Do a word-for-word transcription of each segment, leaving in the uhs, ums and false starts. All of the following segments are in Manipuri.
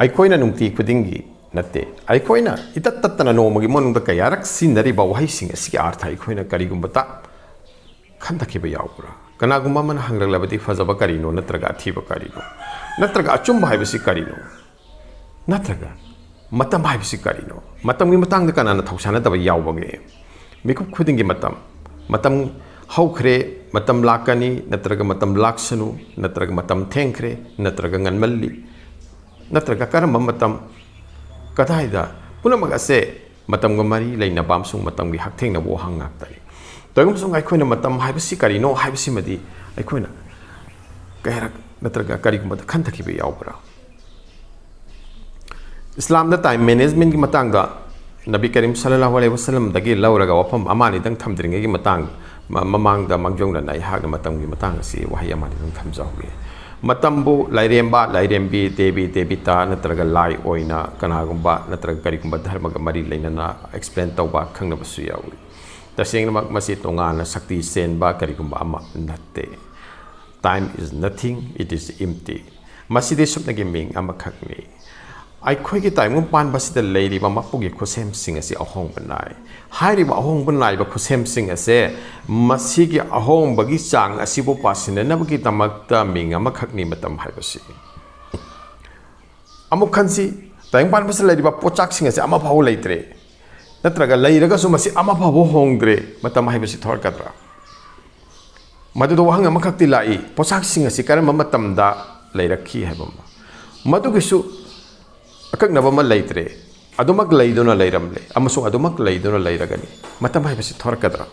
ꯑꯩꯈꯣꯏꯅ ꯅꯨꯡꯇꯤ ꯈꯨꯗꯤꯡꯒꯤ ꯅꯠꯇꯦ, ꯑꯩꯈꯣꯏꯅ ꯏꯇꯠ ꯇꯠꯇꯅ ꯅꯣꯡꯃꯒꯤ ꯃꯅꯨꯡꯗ ꯀꯌꯥꯔꯛ ꯁꯤꯖꯤꯟꯅꯔꯤꯕ ꯋꯥꯍꯩꯁꯤꯡ ꯑꯁꯤꯒꯤ ꯑꯥꯔꯊ ꯑꯩꯈꯣꯏꯅ ꯀꯔꯤꯒꯨꯝꯕꯇ ꯈꯟꯊꯈꯤꯕ ꯌꯥꯎꯕ꯭ꯔꯥ? ꯀꯅꯥꯒꯨꯝꯕ ꯑꯃꯅ ꯍꯪꯂꯛꯂꯕꯗꯤ, "ꯐꯖꯕ ꯀꯔꯤꯅꯣ?" ꯅꯠꯇ꯭ꯔꯒ "ꯑꯊꯤꯕ ꯀꯔꯤꯅꯣ?" ꯅꯠꯇ꯭ꯔꯒ "ꯑꯆꯨꯝꯕ ꯍꯥꯏꯕꯁꯤ ꯀꯔꯤꯅꯣ?" ꯅꯠꯇ꯭ꯔꯒ "ꯃꯇꯝ ꯍꯥꯏꯕꯁꯤ ꯀꯔꯤꯅꯣ?" ꯃꯇꯝꯒꯤ ꯃꯇꯥꯡꯗ ꯀꯅꯥꯅ ꯊꯧꯁꯥꯅꯗꯕ ꯌꯥꯎꯕꯒꯦ? ꯃꯤꯀꯨꯞ ꯈꯨꯗꯤꯡꯒꯤ ꯃꯇꯝ, ꯃꯇꯝ ꯍꯧꯈ꯭ꯔꯦ, ꯃꯇꯝ ꯂꯥꯛꯀꯅꯤ, ꯅꯠꯇ꯭ꯔꯒ ꯃꯇꯝ ꯂꯥꯛꯁꯅꯨ, ꯅꯠꯇ꯭ꯔꯒ ꯃꯇꯝ ꯊꯦꯡꯈ꯭ꯔꯦ, ꯅꯠꯇ꯭ꯔꯒ ꯉꯟꯃꯜꯂꯤ, ꯅꯠꯇ꯭ꯔꯒ ꯀꯔꯝꯕ ꯃꯇꯝ, ꯀꯗꯥꯏꯗ, ꯄꯨꯝꯅꯃꯛ ꯑꯁꯦ ꯃꯇꯝꯒ ꯃꯔꯤ ꯂꯩꯅꯕ ꯑꯃꯁꯨꯡ ꯃꯇꯝꯒꯤ ꯍꯛꯊꯦꯡꯅꯕ ꯋꯥꯍꯪ ꯉꯥꯛꯇꯅꯤ꯫ ꯇꯧꯏꯒꯨꯝꯕꯁꯨꯡ ꯑꯩꯈꯣꯏꯅ ꯃꯇꯝ ꯍꯥꯏꯕꯁꯤ ꯀꯔꯤꯅꯣ ꯍꯥꯏꯕꯁꯤꯃꯗꯤ ꯑꯩꯈꯣꯏꯅ ꯀꯌꯥꯔꯛ ꯅꯠꯇ꯭ꯔꯒ ꯀꯔꯤꯒꯨꯝꯕꯗ ꯈꯟꯊꯈꯤꯕ ꯌꯥꯎꯕ꯭ꯔꯥ? ꯏꯁꯂꯥꯝꯗ ꯇꯥꯏꯝ ꯃꯦꯅꯦꯖꯃꯦꯟꯒꯤ ꯃꯇꯥꯡꯗ ꯅꯕꯤ ꯀꯔꯤꯝ ꯁꯜꯂꯜꯂꯥꯍꯨ ꯑꯂꯩꯍꯤ ꯋꯥꯁꯜꯂꯝꯗꯒꯤ ꯂꯧꯔꯒ ꯋꯥꯐꯝ ꯑꯃ ꯑꯅꯤꯗꯪ ꯊꯝꯗ꯭ꯔꯤꯉꯩꯒꯤ ꯃꯇꯥꯡ, ꯃ-, ꯃꯃꯥꯡꯗ ꯃꯥꯡꯖꯧꯅꯅ ꯑꯩꯍꯥꯛꯅ ꯃꯇꯝꯒꯤ ꯃꯇꯥꯡ ꯑꯁꯤ ꯋꯥꯍꯩ ꯑꯃ ꯑꯅꯤꯗꯪ ꯊꯝꯖꯍꯧꯒꯦ꯫ ꯃꯇꯝꯕꯨ ꯂꯥꯏꯔꯦꯝꯕ, ꯂꯥꯏꯔꯦꯝꯕꯤ, ꯗꯦꯕꯤ, ꯗꯦꯕꯤꯇꯥ ꯅꯠꯇ꯭ꯔꯒ ꯂꯥꯏ ꯑꯣꯏꯅ ꯀꯅꯥꯒꯨꯝꯕ ꯅꯠꯇ꯭ꯔꯒ ꯀꯔꯤꯒꯨꯝꯕ ꯙꯔꯃꯒ ꯃꯔꯤ ꯂꯩꯅꯅ ꯑꯦꯛꯁꯄ꯭ꯂꯦꯟ ꯇꯧꯕ ꯈꯪꯅꯕꯁꯨ ꯌꯥꯎꯏ꯫ ꯇꯁꯦꯡꯅꯃꯛ ꯃꯁꯤ ꯇꯣꯉꯥꯟꯅ ꯁꯛꯇꯤ ꯆꯦꯟꯕ ꯀꯔꯤꯒꯨꯝꯕ ꯑꯃ ꯅꯠꯇꯦ꯫ Time is nothing, it is empty. ꯃꯁꯤꯗꯤ ꯁꯨꯞꯅꯒꯤ ꯃꯤꯡ ꯑꯃꯈꯛꯅꯤ꯫ ꯑꯩꯈꯣꯏꯒꯤ ꯇꯥꯏꯕꯪ ꯄꯥꯟꯕꯁꯤꯗ ꯂꯩꯔꯤꯕ ꯃꯄꯨꯒꯤ ꯈꯨꯠꯁꯦꯝꯁꯤꯡ ꯑꯁꯤ ꯑꯍꯣꯡꯕ ꯅꯥꯏ꯫ ꯍꯥꯏꯔꯤꯕ ꯑꯍꯣꯡꯕ ꯅꯥꯏꯕ ꯈꯨꯠꯁꯦꯝꯁꯤꯡ ꯑꯁꯦ, ꯃꯁꯤꯒꯤ ꯑꯍꯣꯡꯕꯒꯤ ꯆꯥꯡ ꯑꯁꯤꯕꯨ ꯄꯥꯁꯤꯟꯅꯅꯕꯒꯤꯗꯃꯛꯇ ꯃꯤꯡ ꯑꯃꯈꯛꯅꯤ ꯃꯇꯝ ꯍꯥꯏꯕꯁꯤ꯫ ꯑꯃꯨꯛ ꯈꯟꯁꯤ, ꯇꯥꯏꯕꯪ ꯄꯥꯟꯕꯁꯤꯗ ꯂꯩꯔꯤꯕ ꯄꯣꯠꯆꯥꯛꯁꯤꯡ ꯑꯁꯤ ꯑꯃꯐꯥꯎꯕ ꯂꯩꯇ꯭ꯔꯦ, ꯅꯠꯇ꯭ꯔꯒ ꯂꯩꯔꯒꯁꯨ ꯃꯁꯤ ꯑꯃꯐꯥꯎꯕ ꯍꯣꯡꯗ꯭ꯔꯦ, ꯃꯇꯝ ꯍꯥꯏꯕꯁꯤ ꯊꯣꯔꯛꯀꯗ꯭ꯔꯥ? ꯃꯗꯨꯗ ꯋꯥꯍꯪ ꯑꯃꯈꯛꯇꯤ ꯂꯥꯛꯏ, ꯄꯣꯠꯁꯛꯁꯤꯡ ꯑꯁꯤ ꯀꯔꯝꯕ ꯃꯇꯝꯗ ꯂꯩꯔꯛꯈꯤ ꯍꯥꯏꯕ ꯑꯃ꯫ ꯃꯗꯨꯒꯤꯁꯨ ꯑꯀꯛꯅꯕ ꯑꯃ ꯂꯩꯇ꯭ꯔꯦ꯫ ꯑꯗꯨꯃꯛ ꯂꯩꯗꯨꯅ ꯂꯩꯔꯝꯂꯦ ꯑꯃꯁꯨꯡ ꯑꯗꯨꯃꯛ ꯂꯩꯗꯨꯅ ꯂꯩꯔꯒꯅꯤ꯫ ꯃꯇꯝ ꯍꯥꯏꯕꯁꯤ ꯊꯣꯔꯛꯀꯗ꯭ꯔꯥ?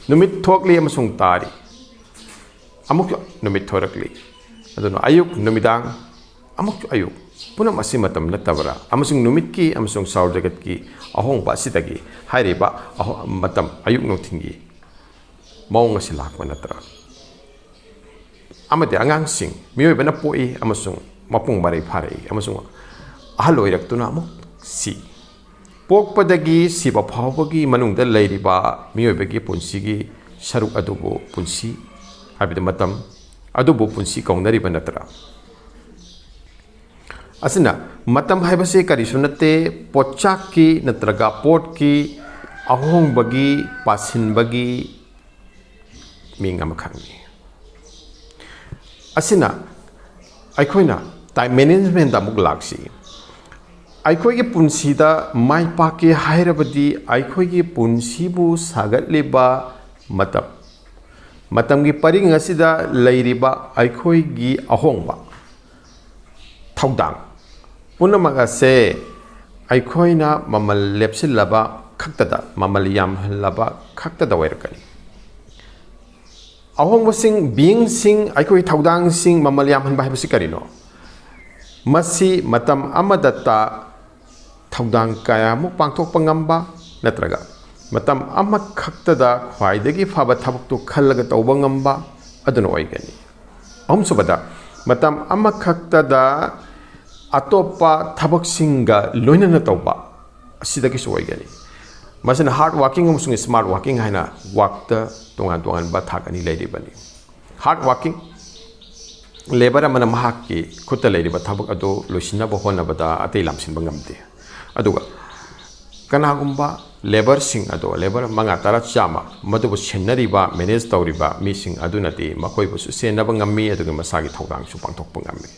ꯅꯨꯃꯤꯠ ꯊꯣꯛꯂꯤ ꯑꯃꯁꯨꯡ ꯇꯥꯔꯤ꯫ ꯑꯃꯨꯛꯁꯨ ꯅꯨꯃꯤꯠ ꯊꯣꯔꯛꯂꯤ꯫ ꯑꯗꯨꯅ ꯑꯌꯨꯛ, ꯅꯨꯃꯤꯗꯥꯡ, ꯑꯃꯨꯛꯁꯨ ꯑꯌꯨꯛ꯫ ꯄꯨꯝꯅꯃꯛ ꯑꯁꯤ ꯃꯇꯝ ꯅꯠꯇꯕ꯭ꯔꯥ? ꯑꯃꯁꯨꯡ ꯅꯨꯃꯤꯠꯀꯤ ꯑꯃꯁꯨꯡ ꯁꯥꯎꯔ ꯖꯒꯠꯀꯤ ꯑꯍꯣꯡꯕ ꯑꯁꯤꯗꯒꯤ ꯍꯥꯏꯔꯤꯕ ꯑꯍꯣ-, ꯃꯇꯝ, ꯑꯌꯨꯛ ꯅꯨꯡꯊꯤꯜꯒꯤ ꯃꯑꯣꯡ ꯑꯁꯤ ꯂꯥꯛꯄ ꯅꯠꯇ꯭ꯔꯥ? ꯑꯃꯗꯤ ꯑꯉꯥꯡꯁꯤꯡ, ꯃꯤꯑꯣꯏꯕꯅ ꯄꯣꯛꯏ ꯑꯃꯁꯨꯡ ꯃꯄꯨꯡ ꯃꯔꯩ ꯐꯥꯔꯛꯏ ꯑꯃꯁꯨꯡ ꯑꯍꯜ ꯑꯣꯏꯔꯛꯇꯨꯅ ꯑꯃꯨꯛ ꯁꯤ꯫ ꯄꯣꯛꯄꯗꯒꯤ ꯁꯤꯕ ꯐꯥꯎꯕꯒꯤ ꯃꯅꯨꯡꯗ ꯂꯩꯔꯤꯕ ꯃꯤꯑꯣꯏꯕꯒꯤ ꯄꯨꯟꯁꯤꯒꯤ ꯁꯔꯨꯛ ꯑꯗꯨꯕꯨ ꯄꯨꯟꯁꯤ, ꯍꯥꯏꯕꯗꯤ ꯃꯇꯝ ꯑꯗꯨꯕꯨ ꯄꯨꯟꯁꯤ ꯀꯧꯅꯔꯤꯕ ꯅꯠꯇ꯭ꯔꯥ? ꯑꯁꯤꯅ ꯃꯇꯝ ꯍꯥꯏꯕꯁꯤ ꯀꯔꯤꯁꯨ ꯅꯠꯇꯦ, ꯄꯣꯠꯆꯥꯛꯀꯤ ꯅꯠꯇ꯭ꯔꯒ ꯄꯣꯠꯀꯤ ꯑꯍꯣꯡꯕꯒꯤ ꯄꯥꯁꯤꯟꯕꯒꯤ ꯃꯤꯡ ꯑꯃꯈꯛꯅꯤ꯫ ꯑꯁꯤꯅ ꯑꯩꯈꯣꯏꯅ ꯇꯥꯏꯝ ꯃꯦꯅꯦꯖꯃꯦꯟꯗ ꯑꯃꯨꯛ ꯂꯥꯛꯁꯤ꯫ ꯑꯩꯈꯣꯏꯒꯤ ꯄꯨꯟꯁꯤꯗ ꯃꯥꯏ ꯄꯥꯛꯀꯦ ꯍꯥꯏꯔꯕꯗꯤ ꯑꯩꯈꯣꯏꯒꯤ ꯄꯨꯟꯁꯤꯕꯨ ꯁꯥꯒꯠꯂꯤꯕ ꯃꯇꯝ, ꯃꯇꯝꯒꯤ ꯄꯔꯤꯡ ꯑꯁꯤꯗ ꯂꯩꯔꯤꯕ ꯑꯩꯈꯣꯏꯒꯤ ꯑꯍꯣꯡꯕ ꯊꯧꯗꯥꯡ ꯄꯨꯝꯅꯃꯛ ꯑꯁꯦ ꯑꯩꯈꯣꯏꯅ ꯃꯃꯜ ꯂꯦꯞꯁꯤꯜꯂꯕ ꯈꯛꯇꯗ, ꯃꯃꯜ ꯌꯥꯝꯍꯜꯂꯕ ꯈꯛꯇꯗ ꯑꯣꯏꯔꯛꯀꯅꯤ꯫ ꯑꯍꯣꯡꯕꯁꯤꯡ, ꯕꯤꯌꯤꯡꯁꯤꯡ, ꯑꯩꯈꯣꯏꯒꯤ ꯊꯧꯗꯥꯡꯁꯤꯡ ꯃꯃꯜ ꯌꯥꯝꯍꯟꯕ ꯍꯥꯏꯕꯁꯤ ꯀꯔꯤꯅꯣ? ꯃꯁꯤ ꯃꯇꯝ ꯑꯃꯗꯇ ꯊꯧꯗꯥꯡ ꯀꯌꯥꯃꯨꯛ ꯄꯥꯡꯊꯣꯛꯄ ꯉꯝꯕ ꯅꯠꯇ꯭ꯔꯒ ꯃꯇꯝ ꯑꯃꯈꯛꯇꯗ ꯈ꯭ꯋꯥꯏꯗꯒꯤ ꯐꯕ ꯊꯕꯛꯇꯨ ꯈꯜꯂꯒ ꯇꯧꯕ ꯉꯝꯕ ꯑꯗꯨꯅ ꯑꯣꯏꯒꯅꯤ꯫ ꯑꯍꯨꯝꯁꯨꯕꯗ, ꯃꯇꯝ ꯑꯃꯈꯛꯇꯗ ꯑꯇꯣꯞꯄ ꯊꯕꯛꯁꯤꯡꯒ ꯂꯣꯏꯅꯅ ꯇꯧꯕ ꯑꯁꯤꯗꯒꯤꯁꯨ ꯑꯣꯏꯒꯅꯤ꯫ ꯃꯁꯤꯅ ꯍꯥꯔꯗ ꯋꯥꯔꯀꯤꯡ ꯑꯃꯁꯨꯡ ꯁ꯭ꯃꯥꯔꯠ ꯋꯥꯔꯀꯤꯡ ꯍꯥꯏꯅ ꯋꯥꯔꯛꯇ ꯇꯣꯉꯥꯟ ꯇꯣꯉꯥꯟꯕ ꯊꯥꯛ ꯑꯅꯤ ꯂꯩꯔꯤꯕꯅꯤ꯫ ꯍꯥꯔꯗ ꯋꯥꯔꯀꯤꯡ ꯂꯦꯕꯔ ꯑꯃꯅ ꯃꯍꯥꯛꯀꯤ ꯈꯨꯠꯇ ꯂꯩꯔꯤꯕ ꯊꯕꯛ ꯑꯗꯨ ꯂꯣꯏꯁꯤꯟꯅꯕ ꯍꯣꯠꯅꯕꯗ ꯑꯇꯩ ꯂꯥꯝꯁꯤꯟꯕ ꯉꯝꯗꯦ꯫ ꯑꯗꯨꯒ ꯀꯅꯥꯒꯨꯝꯕ ꯂꯦꯕꯔꯁꯤꯡ ꯑꯗꯣ, ꯂꯦꯕꯔ ꯃꯉꯥ, ꯇꯔꯥ, ꯆꯥꯝꯃ, ꯃꯗꯨꯕꯨ ꯁꯦꯟꯅꯔꯤꯕ, ꯃꯦꯅꯦꯖ ꯇꯧꯔꯤꯕ ꯃꯤꯁꯤꯡ ꯑꯗꯨꯅꯗꯤ ꯃꯈꯣꯏꯕꯨꯁꯨ ꯁꯦꯟꯅꯕ ꯉꯝꯃꯤ, ꯑꯗꯨꯒ ꯃꯁꯥꯒꯤ ꯊꯧꯗꯥꯡꯁꯨ ꯄꯥꯡꯊꯣꯛꯄ ꯉꯝꯃꯤ꯫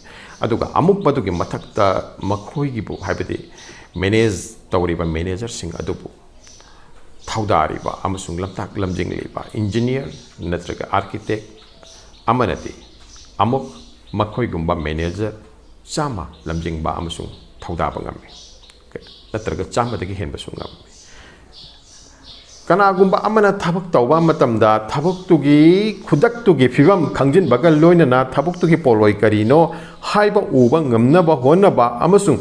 ꯑꯗꯨꯒ ꯑꯃꯨꯛ ꯃꯗꯨꯒꯤ ꯃꯊꯛꯇ ꯃꯈꯣꯏꯒꯤꯕꯨ, ꯍꯥꯏꯕꯗꯤ ꯃꯦꯅꯦꯖ ꯇꯧꯔꯤꯕ ꯃꯦꯅꯦꯖꯔꯁꯤꯡ ꯑꯗꯨꯕꯨ ꯊꯧꯗꯥꯔꯤꯕ ꯑꯃꯁꯨꯡ ꯂꯝꯇꯥꯛ ꯂꯝꯖꯤꯡꯂꯤꯕ ꯏꯟꯖꯤꯅꯤꯌꯔ ꯅꯠꯇ꯭ꯔꯒ ꯑꯥꯔꯀꯤꯇꯦꯛ ꯑꯃꯅꯗꯤ ꯑꯃꯨꯛ ꯃꯈꯣꯏꯒꯨꯝꯕ ꯃꯦꯅꯦꯖꯔ ꯆꯥꯝꯃ ꯂꯝꯖꯤꯡꯕ ꯑꯃꯁꯨꯡ ꯊꯧꯗꯥꯕ ꯉꯝꯃꯤ, ꯅꯠꯇ꯭ꯔꯒ ꯆꯥꯝꯃꯗꯒꯤ ꯍꯦꯟꯕꯁꯨ ꯉꯝꯃꯤ꯫ ꯀꯅꯥꯒꯨꯝꯕ ꯑꯃꯅ ꯊꯕꯛ ꯇꯧꯕ ꯃꯇꯝꯗ ꯊꯕꯛꯇꯨꯒꯤ ꯈꯨꯗꯛꯇꯨꯒꯤ ꯐꯤꯕꯝ ꯈꯪꯖꯤꯟꯕꯒ ꯂꯣꯏꯅꯅ ꯊꯕꯛꯇꯨꯒꯤ ꯄꯣꯠꯂꯣꯏ ꯀꯔꯤꯅꯣ ꯍꯥꯏꯕ ꯎꯕ ꯉꯝꯅꯕ ꯍꯣꯠꯅꯕ ꯑꯃꯁꯨꯡ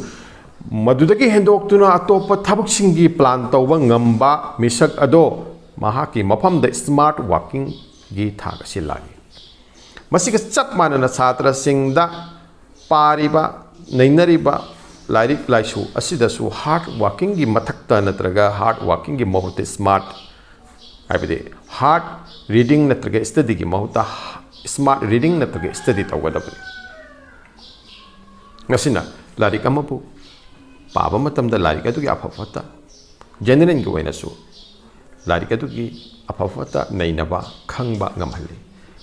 ꯃꯗꯨꯗꯒꯤ ꯍꯦꯟꯗꯣꯛꯇꯨꯅ ꯑꯇꯣꯞꯄ ꯊꯕꯛꯁꯤꯡꯒꯤ ꯄ꯭ꯂꯥꯟ ꯇꯧꯕ ꯉꯝꯕ ꯃꯤꯁꯛ ꯑꯗꯣ ꯃꯍꯥꯛꯀꯤ ꯃꯐꯝꯗ ꯁ꯭ꯃꯥꯔꯠ ꯋꯥꯔꯀꯤꯡꯒꯤ ꯊꯥꯛ ꯑꯁꯤ ꯂꯥꯛꯏ꯫ ꯃꯁꯤꯒ ꯆꯞ ꯃꯥꯟꯅꯅ ꯁꯥꯇ꯭ꯔꯁꯤꯡꯗ ꯄꯥꯔꯤꯕ, ꯅꯩꯅꯔꯤꯕ ꯂꯥꯏꯔꯤꯛ ꯂꯥꯏꯁꯨ ꯑꯁꯤꯗꯁꯨ ꯍꯥꯔꯗ ꯋꯥꯔꯀꯤꯡꯒꯤ ꯃꯊꯛꯇ ꯅꯠꯇ꯭ꯔꯒ ꯍꯥꯔꯗ ꯋꯥꯔꯀꯤꯡꯒꯤ ꯃꯍꯨꯠꯇ ꯁ꯭ꯃꯥꯔꯠ, ꯍꯥꯏꯕꯗꯤ ꯍꯥꯔꯗ ꯔꯤꯗꯤꯡ ꯅꯠꯇ꯭ꯔꯒ ꯁ꯭ꯇꯗꯤꯒꯤ ꯃꯍꯨꯠꯇ ꯁ꯭ꯃꯥꯔꯠ ꯔꯤꯗꯤꯡ ꯅꯠꯇ꯭ꯔꯒ ꯁ꯭ꯇꯗꯤ ꯇꯧꯒꯗꯕꯅꯤ꯫ ꯃꯁꯤꯅ ꯂꯥꯏꯔꯤꯛ ꯑꯃꯕꯨ ꯄꯥꯕ ꯃꯇꯝꯗ ꯂꯥꯏꯔꯤꯛ ꯑꯗꯨꯒꯤ ꯑꯐ ꯐꯠꯇ, ꯖꯦꯅꯦꯔꯦꯜꯒꯤ ꯑꯣꯏꯅꯁꯨ ꯂꯥꯏꯔꯤꯛ ꯑꯗꯨꯒꯤ ꯑꯐ ꯐꯠꯇ ꯅꯩꯅꯕ, ꯈꯪꯕ ꯉꯝꯍꯜꯂꯤ꯫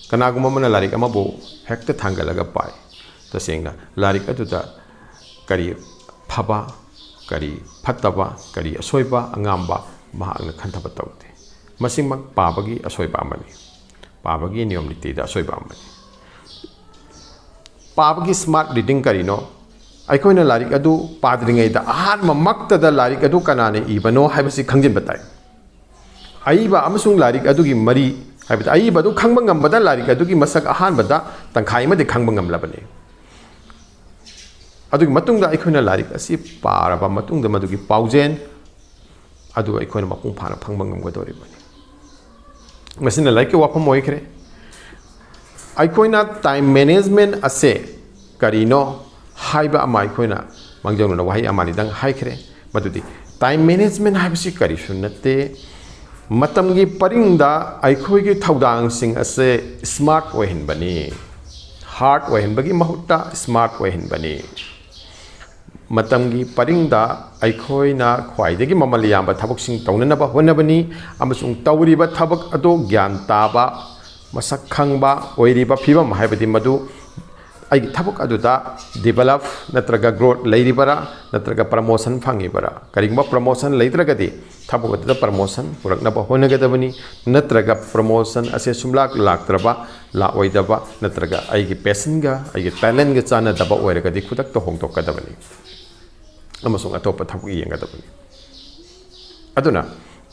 ꯀꯅꯥꯒꯨꯝꯕ ꯑꯃꯅ ꯂꯥꯏꯔꯤꯛ ꯑꯃꯕꯨ ꯍꯦꯛꯇ ꯊꯥꯡꯒꯠꯂꯒ ꯄꯥꯏ꯫ ꯇꯁꯦꯡꯅ ꯂꯥꯏꯔꯤꯛ ꯑꯗꯨꯗ ꯀꯔꯤ ꯐꯕ, ꯀꯔꯤ ꯐꯠꯇꯕ, ꯀꯔꯤ ꯑꯁꯣꯏꯕ, ꯑꯉꯥꯝꯕ ꯃꯍꯥꯛꯅ ꯈꯟꯊꯕ ꯇꯧꯗꯦ꯫ ꯃꯁꯤꯃꯛ ꯄꯥꯕꯒꯤ ꯑꯁꯣꯏꯕ ꯑꯃꯅꯤ꯫ ꯄꯥꯕꯒꯤ ꯅꯤꯌꯣꯝ ꯅꯤꯇꯤꯗ ꯑꯁꯣꯏꯕ ꯑꯃꯅꯤ꯫ ꯄꯥꯕꯒꯤ smart reading ꯀꯔꯤꯅꯣ? ꯑꯩꯈꯣꯏꯅ ꯂꯥꯏꯔꯤꯛ ꯑꯗꯨ ꯄꯥꯗ꯭ꯔꯤꯉꯩꯗ ꯑꯍꯥꯟꯕꯃꯛꯇꯗ ꯂꯥꯏꯔꯤꯛ ꯑꯗꯨ ꯀꯅꯥꯅ ꯏꯕꯅꯣ ꯍꯥꯏꯕꯁꯤ ꯈꯪꯖꯤꯟꯕ ꯇꯥꯏ꯫ ꯑꯏꯕ ꯑꯃꯁꯨꯡ ꯂꯥꯏꯔꯤꯛ ꯑꯗꯨꯒꯤ ꯃꯔꯤ, ꯍꯥꯏꯕꯗꯤ ꯑꯏꯕ ꯑꯗꯨ ꯈꯪꯕ ꯉꯝꯕꯗ ꯂꯥꯏꯔꯤꯛ ꯑꯗꯨꯒꯤ ꯃꯁꯛ ꯑꯍꯥꯟꯕꯗ ꯇꯪꯈꯥꯏ ꯑꯃꯗꯤ ꯈꯪꯕ ꯉꯝꯂꯕꯅꯤ꯫ ꯑꯗꯨꯒꯤ ꯃꯇꯨꯡꯗ ꯑꯩꯈꯣꯏꯅ ꯂꯥꯏꯔꯤꯛ ꯑꯁꯤ ꯄꯥꯔꯕ ꯃꯇꯨꯡꯗ ꯃꯗꯨꯒꯤ ꯄꯥꯎꯖꯦꯜ ꯑꯗꯨ ꯑꯩꯈꯣꯏꯅ ꯃꯄꯨꯡ ꯐꯥꯅ ꯐꯪꯕ ꯉꯝꯒꯗꯧꯔꯤꯕꯅꯤ꯫ ꯃꯁꯤꯅ ꯂꯥꯏꯔꯤꯛꯀꯤ ꯋꯥꯐꯝ ꯑꯣꯏꯈ꯭ꯔꯦ꯫ ꯑꯩꯈꯣꯏꯅ time management ꯑꯁꯦ ꯀꯔꯤꯅꯣ ꯍꯥꯏꯕ ꯑꯃ ꯑꯩꯈꯣꯏꯅ ꯃꯥꯡꯖꯧꯅꯅ ꯋꯥꯍꯩ ꯑꯃ ꯑꯅꯤꯗꯪ ꯍꯥꯏꯈ꯭ꯔꯦ꯫ ꯃꯗꯨꯗꯤ time management ꯍꯥꯏꯕꯁꯤ ꯀꯔꯤꯁꯨ ꯅꯠꯇꯦ, ꯃꯇꯝꯒꯤ ꯄꯔꯤꯡꯗ ꯑꯩꯈꯣꯏꯒꯤ ꯊꯧꯗꯥꯡꯁꯤꯡ ꯑꯁꯦ smart ꯑꯣꯏꯍꯟꯕꯅꯤ꯫ Hard ꯑꯣꯏꯍꯟꯕꯒꯤ ꯃꯍꯨꯠꯇ smart ꯑꯣꯏꯍꯟꯕꯅꯤ꯫ ꯃꯇꯝꯒꯤ ꯄꯔꯤꯡꯗ ꯑꯩꯈꯣꯏꯅ ꯈ꯭ꯋꯥꯏꯗꯒꯤ ꯃꯃꯜ ꯌꯥꯝꯕ ꯊꯕꯛꯁꯤꯡ ꯇꯧꯅꯅꯕ ꯍꯣꯠꯅꯕꯅꯤ ꯑꯃꯁꯨꯡ ꯇꯧꯔꯤꯕ ꯊꯕꯛ ꯑꯗꯨ ꯒ꯭ꯌꯥꯟ ꯇꯥꯕ, ꯃꯁꯛ ꯈꯪꯕ ꯑꯣꯏꯔꯤꯕ ꯐꯤꯕꯝ, ꯍꯥꯏꯕꯗꯤ ꯃꯗꯨ ꯑꯩꯒꯤ ꯊꯕꯛ ꯑꯗꯨꯗ develop ꯅꯠꯇ꯭ꯔꯒ growth ꯂꯩꯔꯤꯕꯔꯥ, ꯅꯠꯇ꯭ꯔꯒ promotion ꯐꯪꯉꯤꯕꯔꯥ? ꯀꯔꯤꯒꯨꯝꯕ promotion ꯂꯩꯇ꯭ꯔꯒꯗꯤ ꯊꯕꯛ ꯑꯗꯨꯗ promotion ꯄꯨꯔꯛꯅꯕ ꯍꯣꯠꯅꯒꯗꯕꯅꯤ, ꯅꯠꯇ꯭ꯔꯒ promotion ꯑꯁꯦ ꯁꯨꯝꯂꯥꯛ ꯂꯥꯛꯇ꯭ꯔꯕ, ꯂꯥꯛꯑꯣꯏꯗꯕ, ꯅꯠꯇ꯭ꯔꯒ ꯑꯩꯒꯤ passionꯒ ꯑꯩꯒꯤ talentꯒ ꯆꯥꯟꯅꯗꯕ ꯑꯣꯏꯔꯒꯗꯤ ꯈꯨꯗꯛꯇ ꯍꯣꯡꯗꯣꯛꯀꯗꯕꯅꯤ ꯑꯃꯁꯨꯡ ꯑꯇꯣꯞꯄ ꯊꯕꯛ ꯌꯦꯡꯒꯗꯕꯅꯤ꯫ ꯑꯗꯨꯅ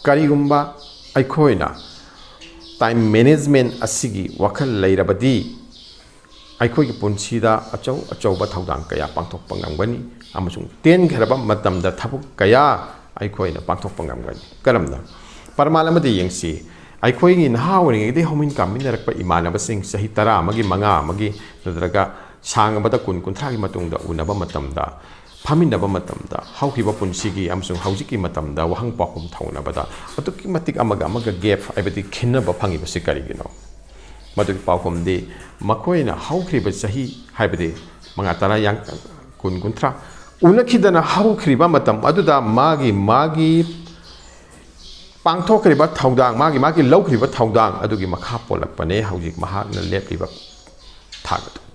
ꯀꯔꯤꯒꯨꯝꯕ ꯑꯩꯈꯣꯏꯅ time management ꯑꯁꯤꯒꯤ ꯋꯥꯈꯜ ꯂꯩꯔꯕꯗꯤ, ꯑꯩꯈꯣꯏꯒꯤ ꯄꯨꯟꯁꯤꯗ ꯑꯆꯧ ꯑꯆꯧꯕ ꯊꯧꯗꯥꯡ ꯀꯌꯥ ꯄꯥꯡꯊꯣꯛꯄ ꯉꯝꯒꯅꯤ ꯑꯃꯁꯨꯡ ꯇꯦꯟꯈ꯭ꯔꯕ ꯃꯇꯝꯗ ꯊꯕꯛ ꯀꯌꯥ ꯑꯩꯈꯣꯏꯅ ꯄꯥꯡꯊꯣꯛꯄ ꯉꯝꯒꯅꯤ꯫ ꯀꯔꯝꯅ? ꯄ꯭ꯔꯃꯥꯟ ꯑꯃꯗ ꯌꯦꯡꯁꯤ꯫ ꯑꯩꯈꯣꯏꯒꯤ ꯅꯍꯥ ꯑꯣꯏꯔꯤꯉꯩꯗꯒꯤ ꯍꯧꯃꯤꯟ ꯀꯥꯃꯤꯟꯅꯔꯛꯄ ꯏꯃꯥꯟꯅꯕꯁꯤꯡ ꯆꯍꯤ ꯇꯔꯥ ꯑꯃꯒꯤ, ꯃꯉꯥ ꯑꯃꯒꯤ, ꯅꯠꯇ꯭ꯔꯒ ꯁꯥꯡꯉꯕꯗ ꯀꯨꯟ, ꯀꯨꯟꯊ꯭ꯔꯥꯒꯤ ꯃꯇꯨꯡꯗ ꯎꯅꯕ ꯃꯇꯝꯗ, ꯐꯝꯃꯤꯟꯅꯕ ꯃꯇꯝꯗ, ꯍꯧꯈꯤꯕ ꯄꯨꯟꯁꯤꯒꯤ ꯑꯃꯁꯨꯡ ꯍꯧꯖꯤꯛꯀꯤ ꯃꯇꯝꯗ ꯋꯥꯍꯪ ꯄꯥꯎꯈꯨꯝ ꯇꯧꯅꯕꯗ ꯑꯗꯨꯛꯀꯤ ꯃꯇꯤꯛ ꯑꯃꯒ ꯑꯃꯒ gap, ꯍꯥꯏꯕꯗꯤ ꯈꯦꯠꯅꯕ ꯐꯪꯉꯤꯕꯁꯤ ꯀꯔꯤꯒꯤꯅꯣ? ꯃꯗꯨꯒꯤ ꯄꯥꯎꯈꯨꯝꯗꯤ ꯃꯈꯣꯏꯅ ꯍꯧꯈ꯭ꯔꯤꯕ ꯆꯍꯤ, ꯍꯥꯏꯕꯗꯤ ꯃꯉꯥ, ꯇꯔꯥ, ꯌꯥꯡ-, ꯀꯨꯟ ꯀꯨꯟꯊ꯭ꯔꯥ ꯎꯅꯈꯤꯗꯅ ꯍꯧꯈ꯭ꯔꯤꯕ ꯃꯇꯝ ꯑꯗꯨꯗ ꯃꯥꯒꯤ ꯃꯥꯒꯤ ꯄꯥꯡꯊꯣꯛꯈ꯭ꯔꯤꯕ ꯊꯧꯗꯥꯡ, ꯃꯥꯒꯤ ꯃꯥꯒꯤ ꯂꯧꯈ꯭ꯔꯤꯕ ꯊꯧꯗꯥꯡ ꯑꯗꯨꯒꯤ ꯃꯈꯥ ꯄꯣꯜꯂꯛꯄꯅꯦ ꯍꯧꯖꯤꯛ ꯃꯍꯥꯛꯅ ꯂꯦꯞꯂꯤꯕ ꯊꯥꯛ ꯑꯗꯨ꯫